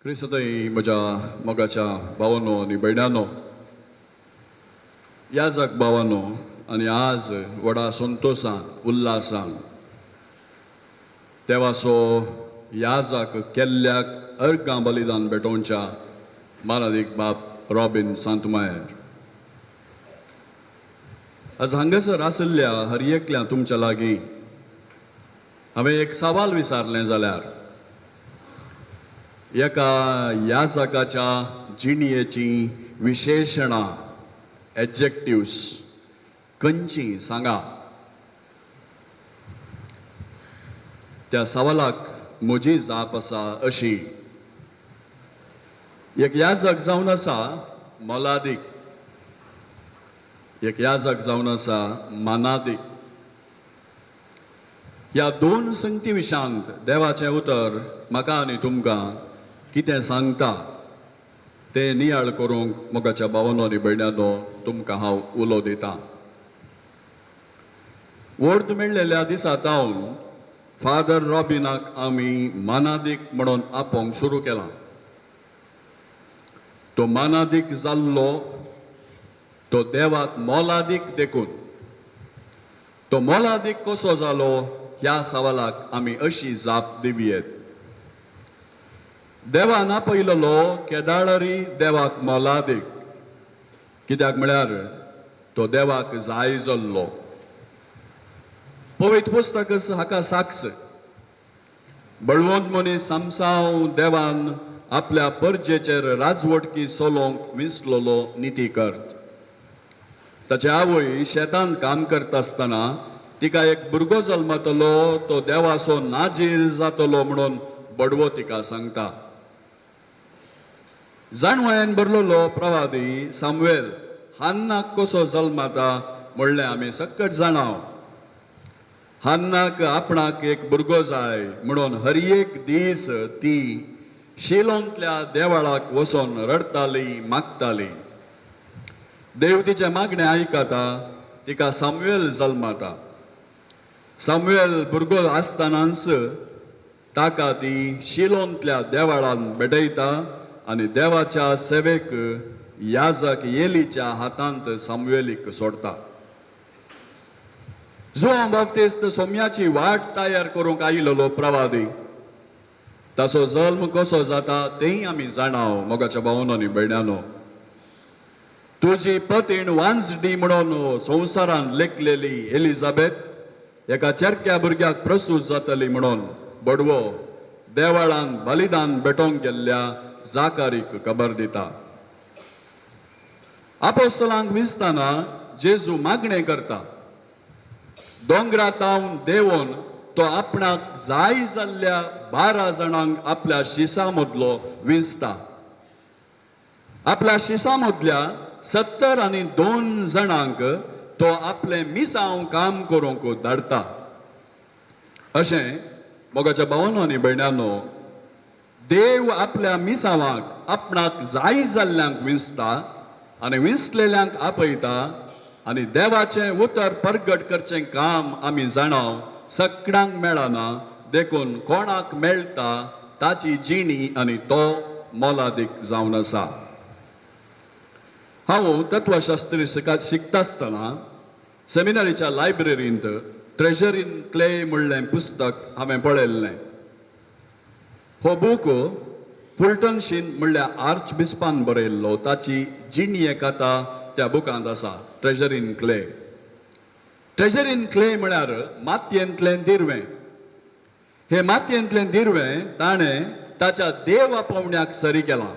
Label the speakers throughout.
Speaker 1: क्रिस्तय म्हज्या मोगाच्या भावानो आनी भयणानो, याजक भावानो, आनी आज व्हडा संतोशान उल्हासान देवाचो याजक केल्ल्याक अर्गां बलिदान भेटोवच्या मारादीक बाप रॉबीन सांतमायर, आज हांगासर आशिल्ल्या हर एकल्या तुमच्या लागीं हांवें एक सवाल विचारलें जाल्यार एका याजकाच्या जिणयेचीं विशेशणां एडजेक्टिव्स खंयचीं सांगा. त्या सवालाक म्हजी जाप आसा अशी, एक याजक जावन आसा मोलादीक, एक याजक जावन आसा मानादीक. ह्या दोन संगती विशांत देवाचें उतर म्हाका आनी तुमकां कितें सांगता तें नियाळ करूंक मोगाच्या भावानो आनी भयणानो तुमकां हांव उलो दितां. वर्द मेळ्ळेल्या दिसा तावन फादर रॉबिनाक आमी मानादीक म्हणून आपोवंक सुरू केलां. तो मानादीक जाल्लो तो देवाक मोलादीक देखून. तो मोलादीक कसो जालो ह्या सवालाक आमी अशी जाप दिवयेत. देवान आपयलेलो केदाळरी देवाक मोलादीक, कित्याक म्हळ्यार तो देवाक जाय जाल्लो. पवित्र पुस्तक हाका साक्ष. बळवंत मनीस सामसांव देवान आपल्या परजेचेर राजवटकी चलोवंक विंचलेलो निती करत. ताची आवय शेतान काम करता आसतना तिका एक भुरगो जल्मतलो, तो देवाचो नाजीर जातलो म्हणून बडवो तिका सांगता. जाणवायन भरलेलो प्रवादी सामुएल हान्नाक कसो जल्मता म्हणलें आमी सक्कट जाणाव. हान्नाक आपणाक एक भुरगो जाय म्हणून हर एक दीस ती शिलोंतल्या देवाळाक वचून रडटाली, मागताली. देव तिचें मागणें आयकता, तिका सामुएल जल्मता. सामुएल भुरगो आसतनाच ताका ती शिलोंतल्या देवाळान भेटयता आनी देवाच्या सेवेक याजक येलीच्या हातांत सामुएलीक सोडटा. जुआंव बाप्तिस्त सोम्याची वाट तयार करूंक आयिल्लो प्रवादी, ताचो जल्म कसो जाता तेंय आमी जाणाव. मोगाच्या भावानो आनी भयणानो, तुजी पतीण वांजडी म्हणून संवसारान लेखलेली एलिझाबेथ एका चेरक्या भुरग्याक प्रसूत जातली म्हणून बडवो देवाळान बलिदान भेटोवंक गेल्ल्या जाकारीक खबर दिता. आपोस्तलांक विसतना जेजू मागणें करता. दोंगरा तावन देंवोन तो आपणाक जाय जाल्ल्या 12 जाणांक आपल्या शिसा मदलो विंचता. आपल्या शिसा मदल्या 72 जाणांक तो आपलें मिसांव काम करूंक धाडटा. अशें मोगाच्या भावानो आनी भयणानो, देव आपल्या मिसांवाक आपणाक जाय जाल्ल्यांक विंचता आनी विंचलेल्यांक आपयता आनी देवाचें उतर परगट करचें काम आमी जाणाव सगळ्यांक मेळना, देखून कोणाक मेळटा ताची जिणी आनी तो मोलादीक जावन आसा. हांव तत्वशास्त्री शिकता आसतना सेमिनारीच्या लायब्ररींत ट्रेजर इन क्ले म्हणलें पुस्तक हांवें पळयल्लें. हो बूक फुलटन शीन म्हणल्या आर्च बिस्पान बरयल्लो. ताची जिणये कथा त्या बुकांत आसा, treasure in clay. Treasure in clay म्हळ्यार मातयेंतलें दिरवें. हे मातयेंतलें दिरवें ताणें ताच्या देवा पावण्याक सरी केलां.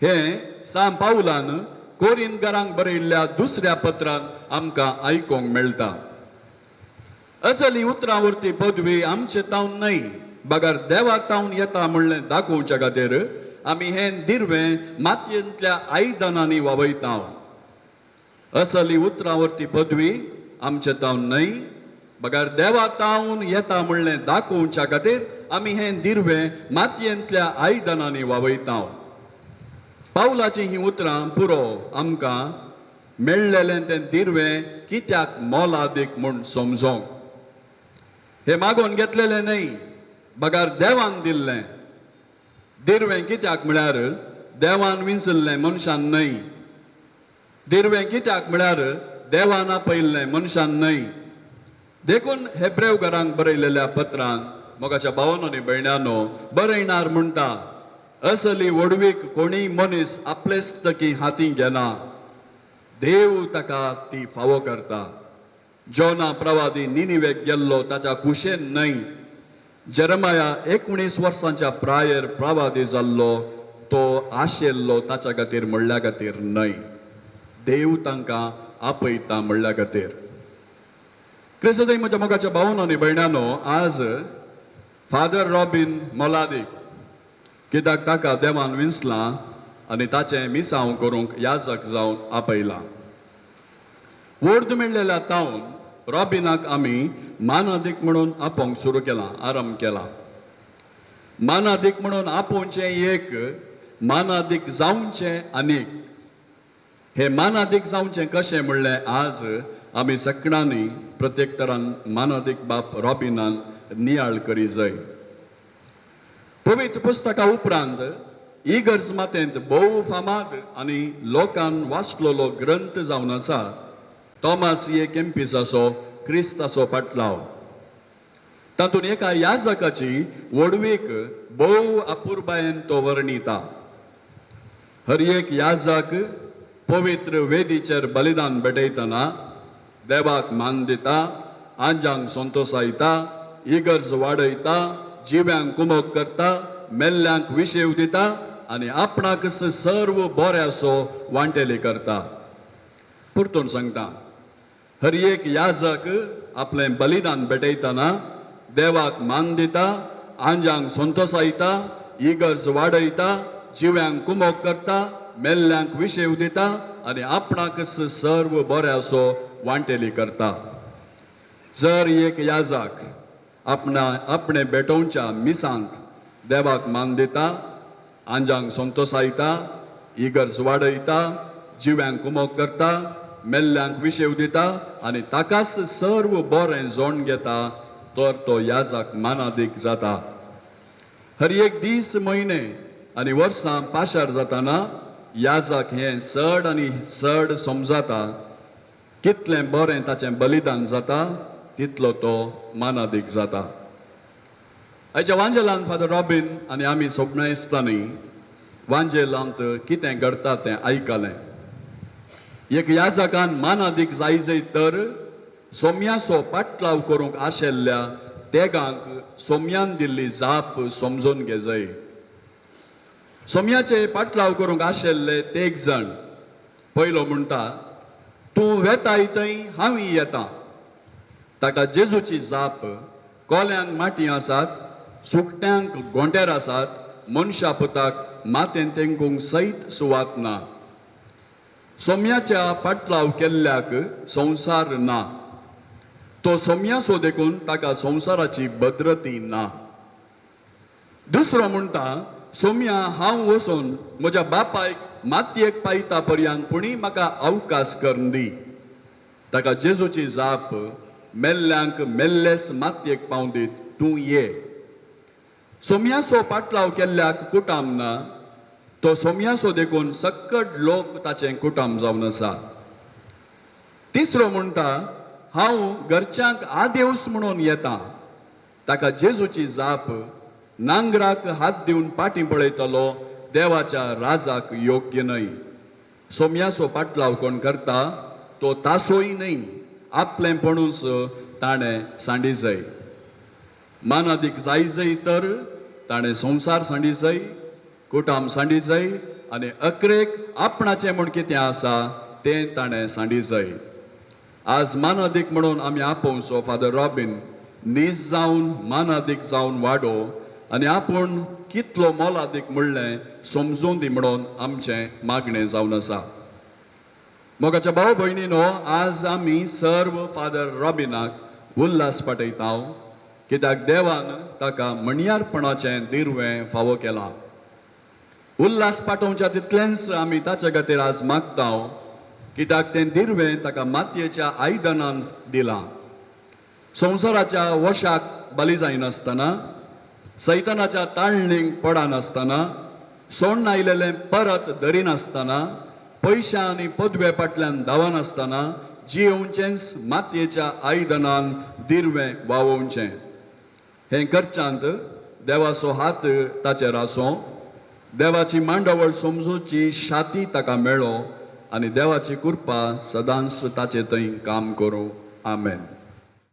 Speaker 1: हें सांत पावलान कोरिंतकारांक बरयल्ल्या दुसऱ्या पत्रांत आमकां आयकूंक मेळटा. असली उतरां वरती पदवी आमचे तावन न्हय बगर देवा तावन येता म्हणलें दाखोवच्या खातीर आमी हें दिरवें मातयेंतल्या आयदनांनी वावयता. असली उतरां वरती पदवी आमचे तावन न्हय बगर देवा तावन येता म्हणलें दाखोवच्या खातीर आमी हें दिरवें मातयेंतल्या आयदनांनी वावयता. पावलाचीं हीं उतरां पुरो आमकां मेळ्ळेलें तें दिरवें कित्याक मोलादीक म्हूण समजोंक. हें मागोवन घेतलेलें न्हय बगर देवान दिल्लें. दिरवें कित्याक म्हळ्यार देवान विंचल्लें मनशान न्हय. दिरवें कित्याक म्हळ्यार देवान आपयल्लें मनशान न्हय. देखून हेब्रेव घरांक बरयलेल्या पत्रान मोगाच्या भावानो आनी भयणानो बरयणार म्हणटा, असली व्हडवीक कोणीय मनीस आपलेच तकी हाती घेना, देव ताका ती फावो करता. जोना प्रवादी निनिवेक गेल्लो ताच्या कुशेन न्हय. जेरमाया 19 वर्सांच्या प्रायेर प्रवादी जाल्लो तो आशिल्लो ताच्या खातीर म्हणल्या खातीर न्हय, देव तांकां आपयता म्हणल्या खातीर. क्रिस्तय म्हज्या मोगाच्या भावानो आनी भयणानो, आज फादर रॉबीन मोलादीक कित्याक ताका देवान विंचलां आनी ताचें मिसांव करूंक याजक जावन आपयलां. वर्द मेळ्ळेल्या तावन रॉबिनाक आमी मानादीक म्हणून आपोवंक सुरू केलां, आरंभ केला. मानादीक म्हणून आपोवचें एक, मानादीक जावचें आनीक. हे मानादीक जावचें कशें म्हणलें आज आमी सगळ्यांनी प्रत्येक तरान मानादीक बाप रॉबिनान नियाळ करी जाय. पवित्र पुस्तका उपरांत इगर्ज मातेंत भोव फामाद आनी लोकान वाचलेलो ग्रंथ जावन आसा थॉमस ए केम्पिसाचो क्रिस्ताचो पाटलाव. तातूंत एका याजकाची व्हडवीक भोव अपुरबायेन तो वर्णिता. हर एक याजक पवित्र वेदीचेर बलिदान भेटयतना देवाक मान दिता, आंजांक संतोसायता, इगर्ज वाडयता, जिव्यांक कुमक करता, मेल्ल्यांक विशेव दिता आनी आपणाक सर्व बऱ्याचो वांटेली करता. परतून सांगता, हर एक याजक आपलें बलिदान भेटयतना देवाक मान दिता, आंजांक संतोसायता, इगर्ज वाडयता, जिव्यांक कुमक करता, मेल्ल्यांक विशेव दिता आनी आपणाक सर्व बऱ्याचो वांटेली करता. जर एक याजक आपणा आपणे भेटोवच्या मिसांत देवाक मान दिता, आंजांक संतोसायता, इगर्ज वाडयता, जिव्यांक कुमक करता, मेल्ल्यांक विशेव दिता आनी ताकाच सर्व बरें जोण घेता, तर तो याजक मानादीक जाता. हर एक दीस, म्हयने आनी वर्सां पाशार जाताना याजक हें चड आनी चड समजाता. कितलें बरें ताचें बलिदान जाता तितलो तो मानादीक जाता. आयच्या वांजेलान फादर रॉबीन आनी आमी सोबणां आसतना वांजेलांत कितें घडटा तें आयकलें. एक याजकान मानादीक जाय जाय तर सोम्याचो पाटलाव करूंक आशिल्ल्या तेगांक सोम्यान दिल्ली जाप समजून घेजय. सोम्याचे पाटलाव करूंक आशिल्ले तेग जाण. पयलो म्हणटा, तूं वेताय थंय हांवूय येता. ताका जेजूची जाप, कोल्यांक माटी आसात, सुकट्यांक गोंटेर आसात, मनशा पुताक मातेन तेंकूंक सयत सुवात ना. सोम्याच्या पाटलाव केल्ल्याक संवसार ना, तो सोम्याचो देखून ताका संवसाराची भद्रती ना. दुसरो म्हणटा, सोम्या हांव वचून म्हज्या बापायक मातयेक पायता पर्यंत पुणी म्हाका अवकाश करून दी. ताका जेजूची जाप, मेल्ल्यांक मेल्लेस मातयेक पावूं दीत, तूं ये. सोम्याचो पाटलाव केल्ल्याक कुटाम ना, तो सोम्याचो देखून सक्कड लोक ताचें कुटाम जावन आसा. तिसरो म्हणटा, हांव घरच्यांक आदेवस म्हणून येता. ताका जेजूची जाप, नांगराक हात दिवन पाटी पळयतलो देवाच्या राजाक योग्य न्हय. सोम्याचो पाटलाव कोण करता तो तासोय न्हय, आपलें पणूच ताणें सांडी जाय. मानादीक जाय जाय तर ताणें संवसार सांडी जाय, कुटाम सांडी जाय आनी अकरेक आपणाचें म्हूण कितें आसा तें ताणें सांडी जाय. आज मानादीक म्हणून आमी आपोवचो फादर रॉबीन नीज जावन मानादीक जावन वाडो आनी आपूण कितलो मोलादीक म्हणलें समजून दी म्हणून आमचें मागणें जावन आसा. मोगाच्या भाव भयणीनो, आज आमी सर्व फादर रॉबिनाक उल्हास पाठयता कित्याक देवान ताका म्हणयारपणाचें दिरवें फावो केलां. उल्हास पाठोवच्या तितलेंच आमी ताच्या खातीर आज मागता कित्याक तें दिरवें ताका मातयेच्या आयदनान दिलां. संवसाराच्या वशाक बली जायनासतना सैतानाच्या ताळणीक पडनासतना, सोण्ण आयलेलें परत धरिनासतना, पयशा आनी पदवे फाटल्यान धांवनासतना जियेवचेंच मातयेच्या आयदनान दिरवें वावोवचें. हें करच्यांत देवाचो हात ताचेर आसूं, देवाची मांडावळ समजूची शाती ताका मेळो आनी देवाची कृपा सदांच ताचे थंय काम करूं. आमेन.